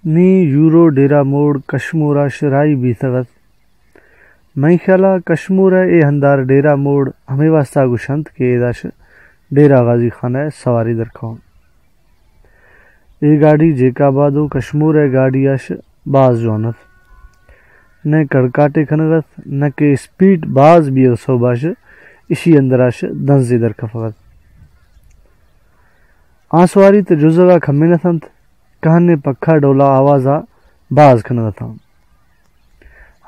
نی یورو ڈیرہ موڑ کشمور ءَ شرائی بیتگ ات۔ مئے خیال ءَ کشمور ءِ اے ہندار ڈیرہ موڑ ہمے واسطہ گوشنت کہ ایدا ش-، ڈیرہ غازی خان ءِ سواری درکاؤں۔ اے گاڑی جیکب آباد و کشمور ءِ گاڑی ءَ ش-، باز جوان ات۔ نہ کڑکاٹے کنگ ات، نہ کہ اسپیڈ باز بیگ سوب ءَ ش-، اشی اندر ءَ ش-، دنزے درکفگ ات۔ آ سواری تہ جزگ ءَ کمین اتنت، کہنیں پکھا ڈولا آواز ءَ باز کنگ اتاں۔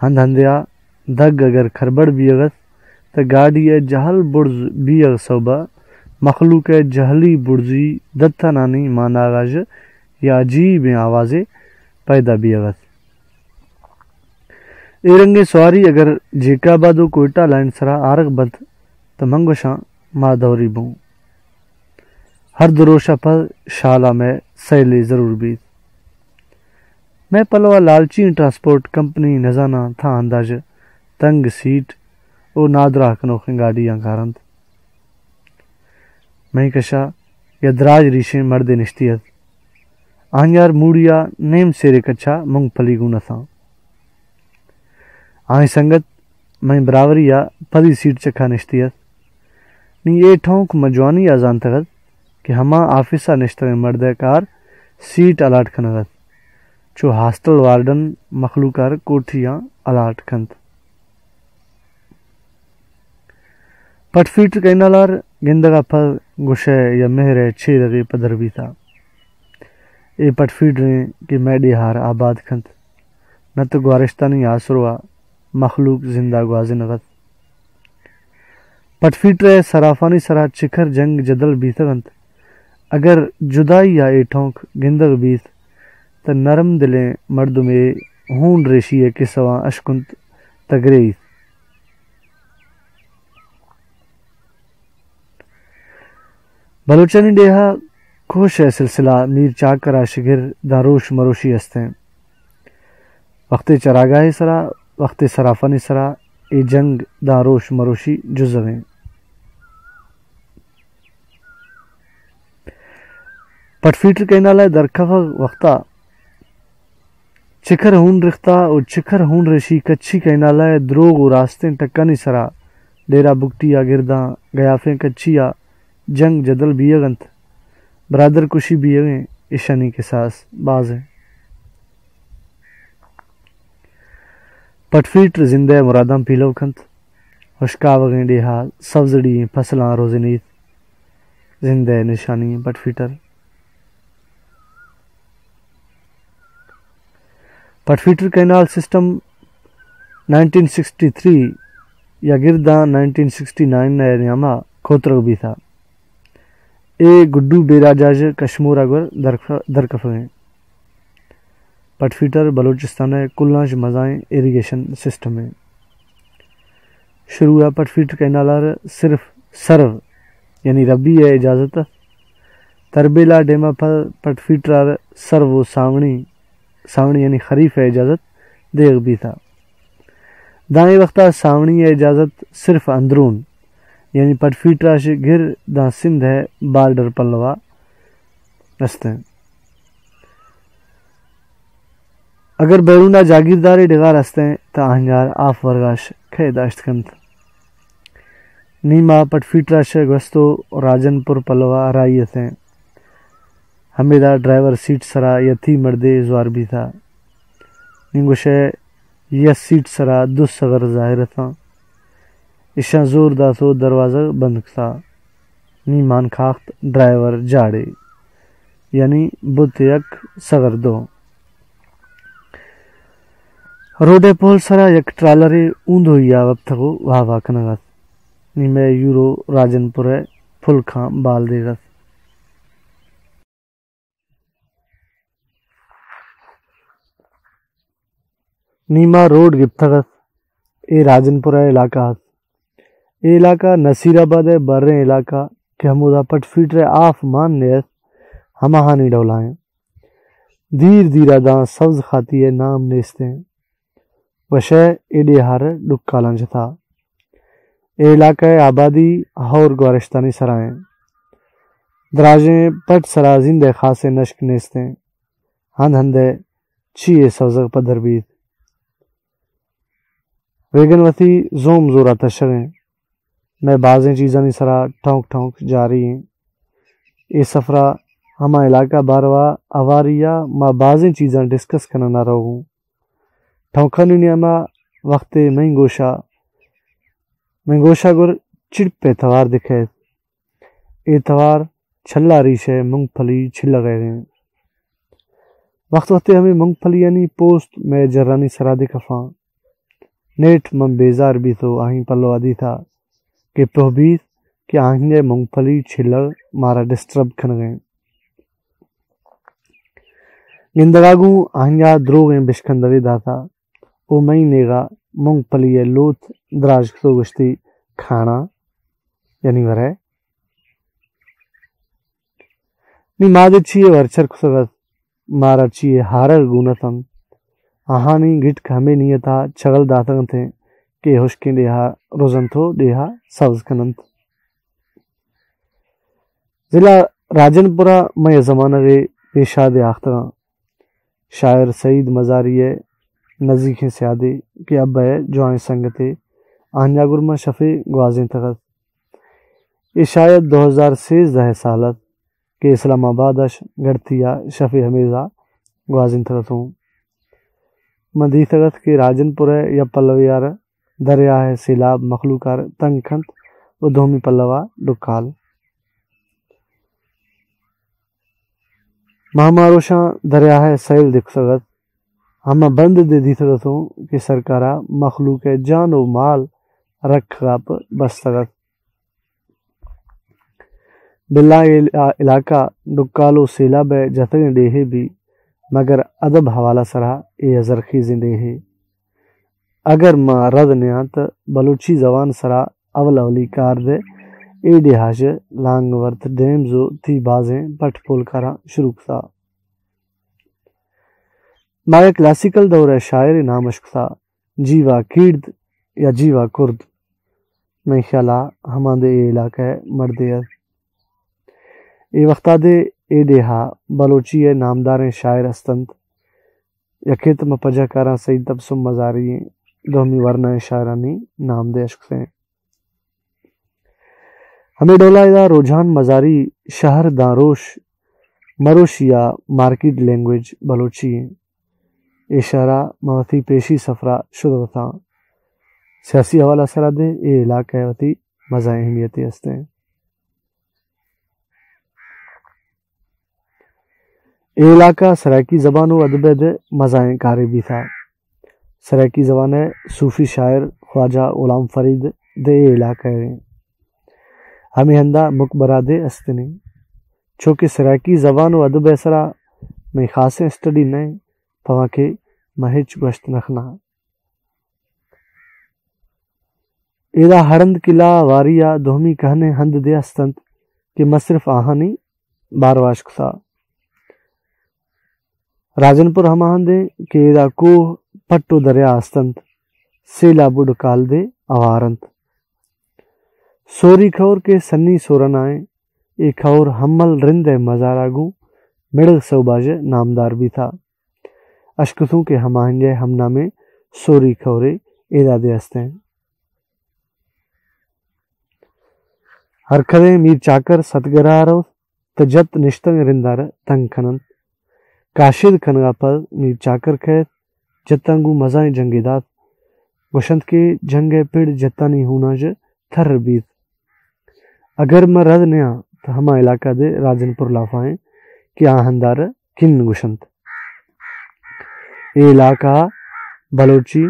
ہند ہندے ءَ دگ اگر کھربڑ بیگ ات، تہ گاڑی ءِ جہل برز بیگ سوب ءَ مخلوق ءِ جہلی برزی دتنانی ماناغ ءَ ژ-، یا عجیبیں آوازے پیدا بیگ ات۔ اے رنگیں سواری اگر جیکب آباد و کوئٹہ لائن سرا آرگ بنت، تہ من گوشاں ما دوری بوں۔ ہر دو روش ءَ پد شال ءَ مئے سیلے ضرور بیت۔ مئے پلو ءَ لالچی ٹرانسپورٹ کمپنی نزاناں تھا انداز تنگ سیٹ و نادراہ کنوخیں گاڑیاں کارنت۔ مئے کشا یا دراج ریشیں مردے نشتی ات۔ آنیار موڑی ءَ نیم سیرے کچا مونگ پھلی گون اتاں۔ آئی سنگت مئے براوری ءَ پدی سیٹ چکا نشتی ات۔ نی اے ٹھونک مجوانی ءَ زانتگ ات کہ ہما آفس ءَ نشتگیں مردءِ کار سیٹ الاٹ کنگ ات۔ چو ہاسٹل وارڈن مخلوق ءَ کوٹھیاں الاٹ کنت۔ پٹ فیٹر کینال ءَ گندگ ءَ پد گوشئے یا مہرئے چیرگے پدر بیتا۔ اے پٹ فیٹریں کہ مئے ڈیہار آباد کنت، نہ تو گوارشتانی آسروا مخلوق زندہ گوازینغت۔ پٹ فیٹرئے سرافانی سرا چکر جنگ جدل بیتغنت۔ اگر جدائی ءَ اے ٹونک گندغ بیت، تہ نرم دلیں مردمے ہون ریشی ءِ کسواں اشکنت تہ گریت۔ بلوچانی ڈیہا کوش ءِ سلسلہ میر چاکر ءَ شگر داں روش مروشی استیں۔ وختے چراگاہے سرا، وختے سرافانی سرا اے جنگ داں روش مروشی جزویں۔ پٹ فیٹر کینال ءِ درکفغ وختا چکر ہون رختا و چکر ہون ریشی کچھی کینال ءِ دروغ و راستیں ٹکانی سرا ڈیرہ بگٹی ءَ گرداں گیافیں کچھی ءَ جنگ جدل بیغنت، برادر کشی بیغیں، اشانی کساس بازیں۔ پٹ فیٹر زندئے مراداں پیلو کنت، ہشکاوغیں ڈیہا سبزڑی ئیں فصلاں روزنیت، زندئے نشانی Pat feeder. Pat feeder canal system nineteen sixty three یا گرداں نائنٹین سکسٹی نائن ءِ نیاما کھوترغ بیتا۔ اے گڈو بیراج ءَ ژ کشمور ءَ گور درکف-، درکفغیں۔ پٹ فیٹر بلوچستان ءِ کلاں ژ مزائیں ایریگیشن سسٹمے۔ شروع ءَ پٹ فیٹر کینال ءَ صرف سرو یعنی ربی ءِ اجازت ات۔ تربیلا ڈیم ءَ پد پٹ فیٹر ءَ سرو و ساوݨی، ساوݨی یعنی خریف ءِ اجازت دیغ بیتا۔ داں اے وختا ساوݨی ءِ اجازت صرف اندرون یعنی پٹ فیٹر ءَ ش گر داں سندھ ءِ بارڈر پلوا استیں۔ اگر بیرون ءَ جاگیردارے ڈغار استیں، تہ آہنگار آف ورگاش کھے داشت کنت۔ نی ما پٹ فیٹر ءَ ش گوستو راجن پور پلوا رائی اتیں۔ ہمیدا ڈرائیور سیٹ سرا یتی مردے زوار بیتا۔ نی گوشئے یک سیٹ سرا دو سغر ظاہر اتاں۔ اشاں زور دات و دروازہ بند کتا۔ نی مان کاخت ڈرائیور جاڑے، یعنی بت یک سغر دو۔ روڈ ءِ پول سرا یک ٹرالرے اوندوہی ءَ وپتگ و واہ واہ کنگ ات۔ نی مئے یورو راجن پور ءِ پھلکاں بال دیگ ات۔ نی ما روڈ گپتگ ات۔ اے راجن پور ءِ علاقہ ات۔ اے علاقہ نصیر آباد ءِ بریں علاقہ کہ ہمودا پٹ فیٹر ءِ آف مان نیست، ہماہانی ڈولا ایں۔ دیر دیر ءَ داں سبز خاتی ءِ نام نیستیں۔ وشئے اے ڈیہار ڈکالاں جتا۔ اے علاقہ ءِ آبادی ہور گوارشتانی سرا ایں۔ دراجیں پٹ سرا زندئے خاصیں نشک نیستیں۔ ہند ہندئے چی اے سوزگ پدر بیت۔ ویگن وتی زوم زورا تشگ ایں۔ مئے بازیں چیزانی سرا ٹونک ٹونک جاری ایں۔ اے سفرا ہما علاقہ باروا ہواری ءَ ما بازیں چیزاں ڈسکس کنانا روگ اوں۔ ٹونکانی نیاما وختے مئیں گوشا، مئیں گوشا گر چڑپے توار دکھیت۔ اے توار چھلا ریشے مونگ پھلی چھلغ ءَ ایں۔ وخت وختے ہمے مونگ پھلیانی پوست مئے جرانی سرا دے کفاں۔ نیٹ من بیزار بیت و آہی پلوا دیتا کہ پوہ بیت کہ آہی ءِ مونگ پھلی چھلغ مارا ڈسٹرب کنگ ءَ ایں۔ گندگا گوں آہیا دروغیں بشکندگے داتا۔ او مئی نیغا مونگ پھلی ءِ لوت دراج کتو گوشتی، کھانا، یعنی ورے۔ نی مادے چیے ورچر کتگ ات، مارا چیے ہارگ گون اتنت۔ آہانی گٹک ہمے نیتا چغل داتگ انت کہ ہشکیں ڈیہا رزنت و ڈیہا سبز کننت۔ ضلع راجن پورا مئے زمانگ ءِ پیشادے آختگاں۔ شاعر سعید مزاری ءِ نزیکیں سیادے کہ ابا ءِ جوائیں سنگتے، آہنیا گرما شفے گوازینتگ ات۔ اے شاید دو ہزار سیزدہ ءِ سال ات کہ اسلام آباد اش گڑتی ءَ شفے ہمیزا گوازینتگ اتوں۔ من دیتگ ات کہ راجن پور ءِ یک پلوے ءَ را دریا ءِ سیلاب مخلوق ءَ را تنگ کنت و دومی پلو ءَ ڈکال۔ ماہ ماروشاں دریا ءِ سیل دکھتگ ات۔ ہما بند دے دیتگ اتوں کہ سرکارا مخلوق ءِ جان و مال رکھگا پہ بستگ ات۔ بلاں اے علا-، علاقہ ڈکال و سیلاب ءِ جتگیں ڈیہے بی، مگر ادب حوالہ سرا اے زرخیزیں ڈیہے۔ اگر ما رد نیاں تہ بلوچی زبان سرا اول اولی کار دے اے ڈیہا چہ لانگ ورتھ ڈیمز و تھی بازیں پٹ پولکاراں شروع کتا۔ ما یک کلاسیکل دور ءِ شاعرے نام اش کتا، جیوا کیڑد یا جیوا کرد۔ مئے خیالا ہماں دے اے علاقہ ءِ مردے ات۔ اے وختا دے اے ڈیہا بلوچی ءِ نامداریں شاعر استنت۔ یکے تہ ما پجہ کاراں سعید تبسم مزاری ایں، دومی ورنائیں شاعرانی نام دے اشکتیں۔ ہمے ڈولا ادا رجحان مزاری شہر داں روش مروشی ءَ مارکیٹ لینگویج بلوچی ایں۔ اے شہرا ما وتی پیشی سفرا شدگ اتاں۔ سیاسی حوالہ سرا دے اے علاقہ ءِ وتی مزائیں اہمیتے استیں۔ اے علاقہ سرائیکی زبان و ادب ءِ دے مزائیں کارے بیتا۔ سرائیکی زبان ءِ صوفی شاعر خواجہ غلام فرید دے اے علاقہ ءِ ہمے ہندا مقبرہ دے استنی۔ چونکہ سرائیکی زبان و ادب ءِ سرا مئے خاصیں اسٹڈی نئیں، پماکہ ما ہچ گوشت نہ کناں۔ ایدا ہڑند قلعہ واری ءَ دومی کہنیں ہند دے استنت کہ ما صرف آہانی باروا اشکتا۔ راجن پور ہما ہندیں کہ ایدا کوہ پٹ و دریا استنت، سیلاب و ڈکال دے اوار انت۔ سوری کھور کہ سنی سورنا ایں، اے کھور ہمل رند ءِ مزارا گوں مڑغ سوباژ ءَ نامدار بیتا۔ اشکتوں کہ ہماہنگ ءِ ہم نامیں سوری کھورے ایدا دے استیں۔ ہر کدیں میر چاکر ستگرا روت تہ جت نشتگ رندا را تنگ کننت۔ کاشد کنگا پد میر چاکر کئیت، جتاں گوں مزائیں جنگے دات۔ گوشنت کہ جنگ ءِ پڑ جتانی ہوناں ژہ تھر بیت۔ اگر ما رد نیاں تہ ہما علاقہ دے راجن پور لافائیں کہ آ ہندار کن گوشنت۔ اے علاقہ بلوچی،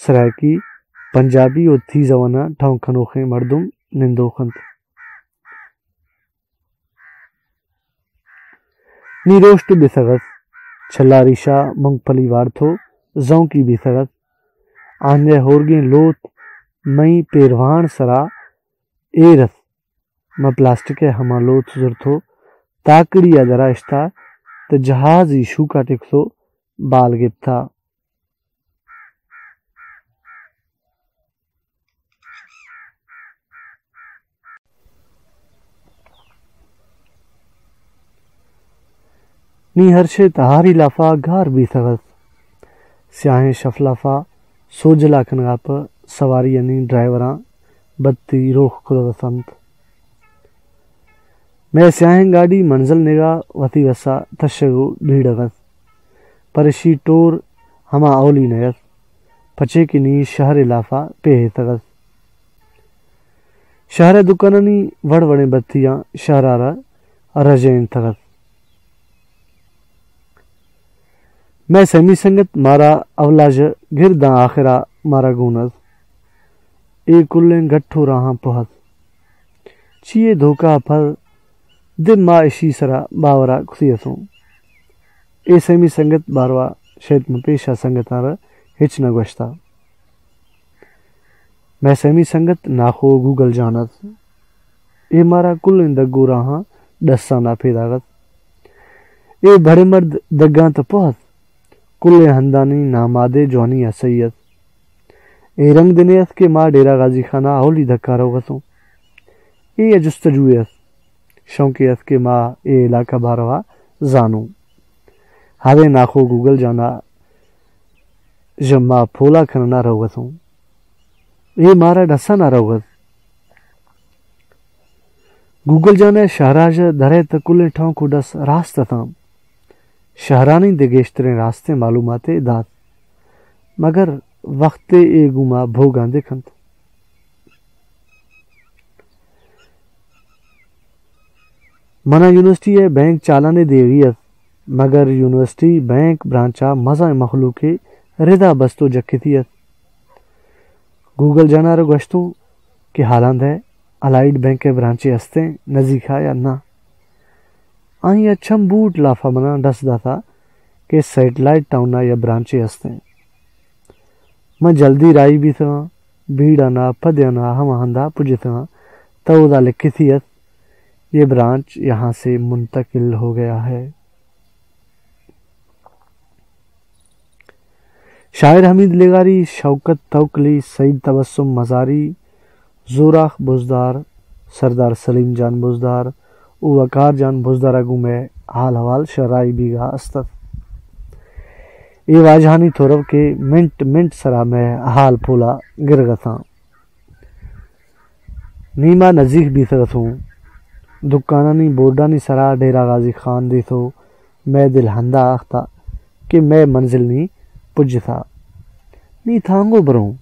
سرائیکی، پنجابی و تھی زباناں ٹھاؤں کنوخیں مردم نندوخنت۔ نی روشت بیتگ ات، چھلا ریشا مونگ پھلی وارتو زونکی بیتگ ات۔ آنجے ہورگیں لوت مئی پیروان سرا ایر ات۔ ما پلاسٹک ءِ ہما لوت زرتو تاکڑی ءَ درا اشتا تہ جہازی شوکا ٹکتو بال گپتا۔ نی ہر شے تہاری لافا گار بیتگ ات۔ سیاہیں شفلافا سوجلا کنگا پہ سواریانی ڈرائیوراں بتی روخ کتگ اتنت۔ مئے سیاہیں گاڑی منزل نگا وتی وسا تشگ و بھیڑگ ات، پر اشی ٹور ہما اولی نہ ات، پچے کہ نی شہر لافا پیہتگ ات۔ شہر دکانانی وڑ وڑیں بتیاں شہرارا رجینتگ ات۔ مئے سیمی سنگت مارا اولاژ گر داں آخرا مارا گون ات۔ اے کلیں گٹھو راہاں پہت۔ چیے دھوکا پھل دے ما اشی سرا باورا کثی اتوں۔ اے سیمی سنگت باروا شاید من پیشا سنگتاں را ہچ نہ گوشتا۔ مئے سیمی سنگت ناخو گوگل جان ات۔ اے مارا کلیں دگو راہاں ڈسانا پیداگ ات۔ اے بھڑے مرد دگاں تہ پہت، کلیں ہندانی نامادے جوانی ء سہی ات۔ اے رنگ دنے ات کہ ما ڈیرہ غازی خان ء اولی دھکا روگ اتوں۔ اے ء جستجوئے ات، شونکے ات کہ ما اے علاقہ باروا زانوں۔ ہدے ناخو گوگل جانا ژ ما پولا کننا روگ اتوں۔ اے مارا ڈسانا روگ ات۔ گوگل جان ء شہراژ درئے تہ کلیں ٹھونک و ڈس راست اتاں۔ شہرانی دے گیشتریں راستیں معلوماتے دات، مگر وختے اے گوما بھوگاں دے کنت۔ منا یونیورسٹی ء بینک چالانے دیغی ات، مگر یونیورسٹی بینک برانچا مزائیں مخلوقے ردا بستو جکتی ات۔ گوگل جانارا گوشتوں کہ حالاں دئے الائیڈ بینک ء برانچے استیں نزیکا یا نہ۔ آئی ء چم بوٹ لافا منا ڈس داتا کہ سیٹلائٹ ٹاؤن ء یا برانچے استیں۔ من جلدی راہی بیتگاں، بھیڑانا پدیانا ہما ہندا پجتگاں، تو اودا لکھتی ات، یہ برانچ یہاں سے منتقل ہو گیا ہے۔ شاعر حمید لغاری، شوکت توکلی، سعید تبسم مزاری، زوراخ بزدار، سردار سلیم جان بزدار و وقار جان بزدار ء گوں مئے حال حوال شہ راہی بیگا است ات۔ اے واجہانی تورو کہ منٹ منٹ سرا مئے حال پولا گرگ اتاں۔ نی ما نزیک بیتگ اتوں۔ دکانانی بورڈانی سرا ڈیرہ غازی خان دیتو، مئے دل ہندا آختا کہ مئے منزل نی پجتا۔ نی تھانگو بروں۔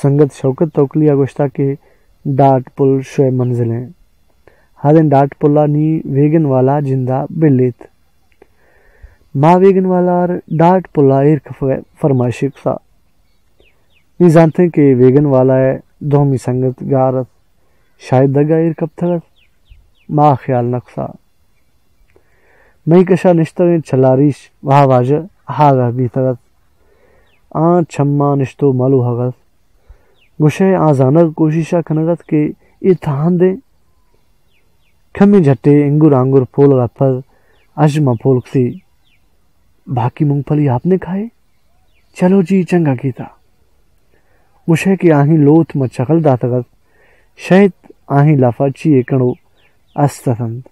سنگت شوکت توکلی ء گوشتا کہ ڈاٹ پل شوئے منزلیں۔ ہدیں ڈاٹ پلا نی ویگن والا جندا بلیت۔ ما ویگن والا ار ڈاٹ پلا ایر کفغ ء فرمائشی کتا۔ نی زانتیں کہ ویگن والا ء دومی سنگت گار ات۔ شاید دگا ایر کپتگ ات۔ ما خیال نہ کتا۔ مئی کشا نشتگیں چلاریش واہ واجہ ہاگہ بیتگ ات۔ آں چماں نشتو ملوہگ ات۔ گوشئے آں زانگ کوششا کنگ ات کہ اے تہندیں۔ کمیں جھٹے انگر آنگر پولگا پد اژ ماں پول کثی، باقی مونگ پھلی آپ نے کھائے؟ چلو جی، چنگا کیتا۔ گوشئے کہ آہیں لوت ما چغل داتگ ات، شاید آہیں لافا چی ایکنو است اتنت۔